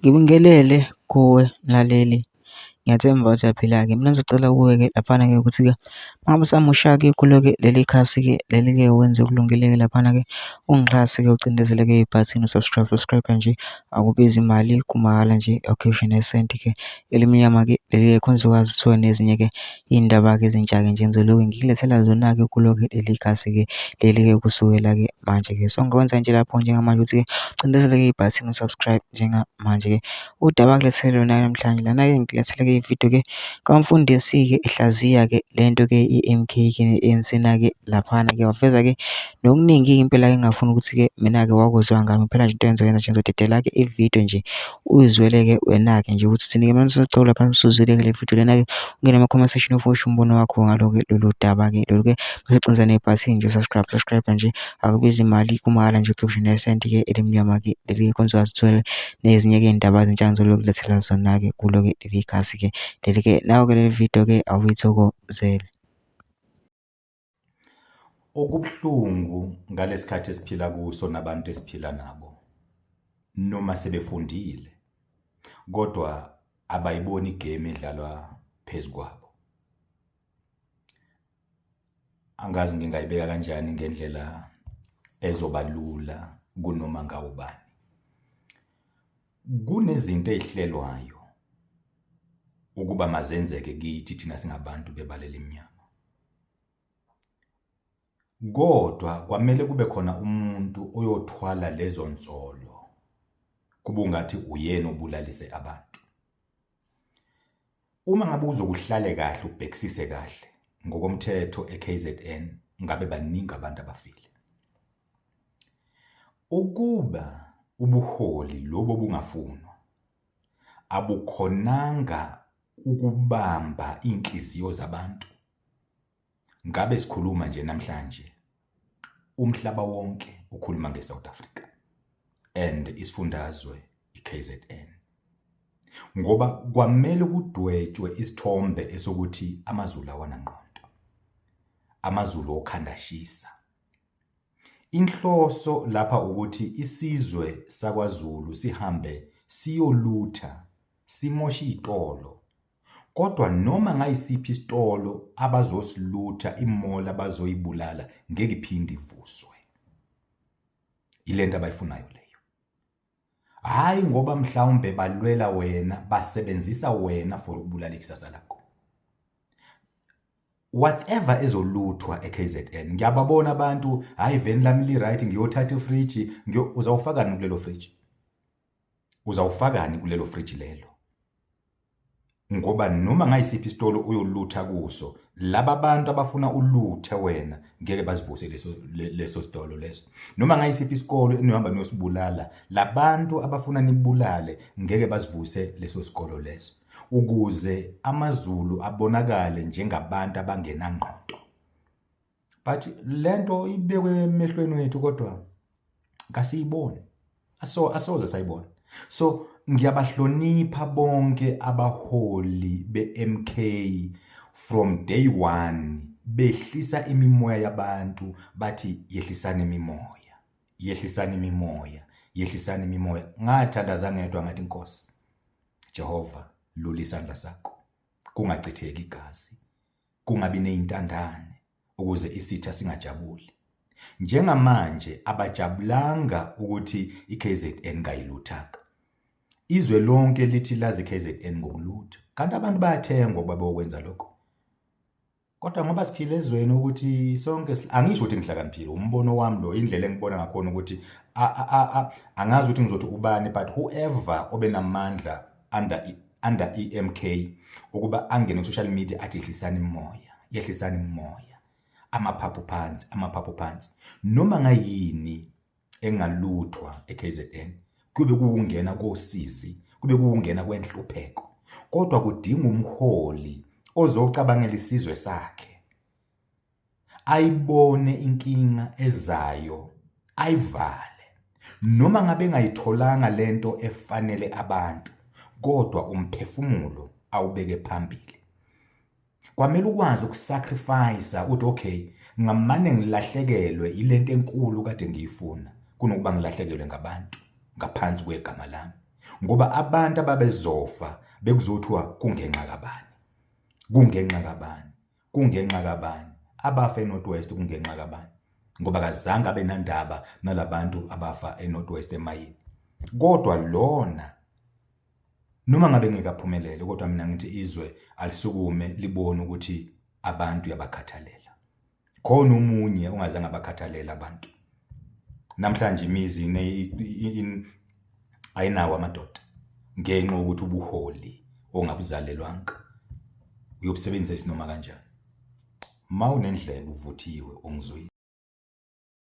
Ngibingelele kuwe mlaleli, ngiyathemba ukuthi uyaphila-ke. Mina ngizocela kuwe-ke laphana-ke ukuthi-ke uma ngabe usamusha-ke kulo-ke leli khasi-ke leli-ke wenze okulungile-ke laphana-ke ungixhase-ke ucindezele-ke ibhathini u-subscribe, subscribe nje akubizi imali kumahhala nje awukhishwa nesenti-ke elimnyama-ke leli-ke khona uzokwazi ukuthola nezinye-ke iy'ndaba-ke ezintsha-ke nje engizoloku ngikulethela zona-ke kulo-ke leli khasi-ke leli-ke kusukela-ke manje-ke. So ngikwenza nje lapho njengamanje ukuthi-ke ucindezele-ke ibhathini u-subscribe njengamanje-ke. Udaba engilethele lona namhlanje lana-ke ngikulethele-ke ividiyo-ke kamfundisi-ke ehlaziya-ke lento-ke i-M_K-ke ne-A_N_C na-ke laphana-ke waveza-ke nokuningi impela engingafuni ukuthi-ke mina-ke wakuzwa ngami phela nje into engizoyenza nje ngizodedela-ke ividiyo nje uyizwele-ke wena-ke nje ukuthi uthini-ke. Mina ngisacela lapha usuzwile-ke le vidiyo lena-ke ungene ama-comment section ufoshe umbono wakho ngalo-ke lolu daba-ke lolu-ke bese ucinza nebhathini nje subscribe, subscribe nje akubizi imali kumahhala nje ukhiphe nesenti-ke elimnyama-ke leli khona uzokwazi ukuthola nezinye-ke iy'ndaba ezintsha engizokulethela zona-ke kulo-ke leli khasi-ke leli-ke. Nawo-ke leli video-ke awuyithokozele. Okubuhlungu ngalesikhathi esiphila kuso nabantu esiphila nabo, noma sebefundile kodwa abayiboni igemu edlalwa phezu kwabo. Angazi ngingayibeka kanjani ngendlela ezoba lula kunoma ngawubani. Kunezinto ey'hlelwayo ukuba mazenzeke kithi thina singabantu bebala elimnyama. Kodwa kwamele kube khona umuntu oyothwala lezo nsolo, kube ungathi uyena obulalise abantu. Uma ngabe uzokuhlale kahle ubhekisise kahle ngokomthetho eKZN ngabe baningi abantu abafile. Ukuba ubuholi lobu obungafunwa abukhonanga ukubamba iy'nhliziyo zabantu, ngabe sikhuluma nje namhlanje umhlaba wonke ukhuluma nge-South Africa and isifundazwe i-KZN. Ngoba kwamele kudwetshwe isithombe esokuthi amaZulu awanangqondo, amaZulu okhandashisa. Inhloso lapha ukuthi isizwe sakwaZulu sihambe siyolutha, simoshe iy'tolo. Kodwa noma ngayisiphi isitolo abazosilutha i-mall abazoyibulala ngeke iphinde ivuswe. Ilento abayifunayo leyo. Hhayi ngoba mhlawumbe balwela wena, basebenzisa wena for ukubulala ikusasa lakho. Whatever ezoluthwa e-KZN, ngiyababona abantu, hhayi iveni lami li-right ngiyothatha ifriji, uzawufakani kulelo friji? Uzawufakani kulelo friji lelo? Ngoba noma ngayisiphi isitolo oyolutha kuso, laba bantu abafuna uluthe wena ngeke basivuse leso leso sitolo leso. Noma ngayisiphi isikolo eniyohamba niyosibulala, labantu abafuna nibulale ngeke basivuse leso sikolo leso. Ukuze amaZulu abonakale njengabantu abangenangqondo. But lento ibekwe emehlweni wethu kodwa kasiyiboni. Aso asoze sayibona. So ngiyabahlonipha bonke abaholi be-MK from day one behlisa imimoya yabantu bathi yehlisani imimoya, yehlisani imimoya, yehlisani imimoya. Ngathandaza ngedwa ngathi Nkosi Jehova lula isandla sakho kungachitheki igazi kungabi ney'ntandane ukuze isitha singajabuli. Njengamanje abajabulanga ukuthi i-KZN kayiluthanga. Izwe lonke lithi lazi i-KZN ngokulutha, kanti abantu bayathengwa ukuba beyokwenza lokho. Kodwa ngoba siphila ezweni ukuthi sonke angisho ukuthi ngihlakaniphile, umbono wami lo, indlela engibona ngakhona ukuthi angazi ukuthi ngizothi ubani but whoever obenamandla under i-M_K ukuba angene ku-social media athi yehlisani imimoya, yehlisani imimoya, amaphaphu phansi, amaphaphu phansi. Noma ngayini engaluthwa e-K_Z_N kube kuwungena kosizi, kube kuwungena kwenhlupheko, kodwa kudinga umholi ozocabangela isizwe sakhe. Ayibone inkinga ezayo ayivale noma ngabe engayitholanga lento efanele abantu kodwa umphefumulo awubeke phambili. Kwamele ukwazi ukusacrifice uthi okay ngamane ngilahlekelwe ilento enkulu kade ngiyifuna kunokuba ngilahlekelwe ngabantu ngaphansi kwegama lami. Ngoba abantu ababezofa bekuzothiwa kungenxa kabani, kungenxa kabani, kungenxa kabani, abafa eNorth West kungenxa kabani, ngoba akazange abe nandaba nalabantu abafa eNorth West emayini. Kodwa lona noma ngabe ngeke aphumelele, kodwa mina ngithi izwe alisukume libone ukuthi abantu uyabakhathalela. Khona omunye ongazange abakhathalele abantu. Namhlanje imizi ayinawo amadoda ngenxa yokuthi ubuholi ongabuzalelwanga uyobusebenzisa isinoma kanjani. Uma unendlebe uvuthiwe ungizwile.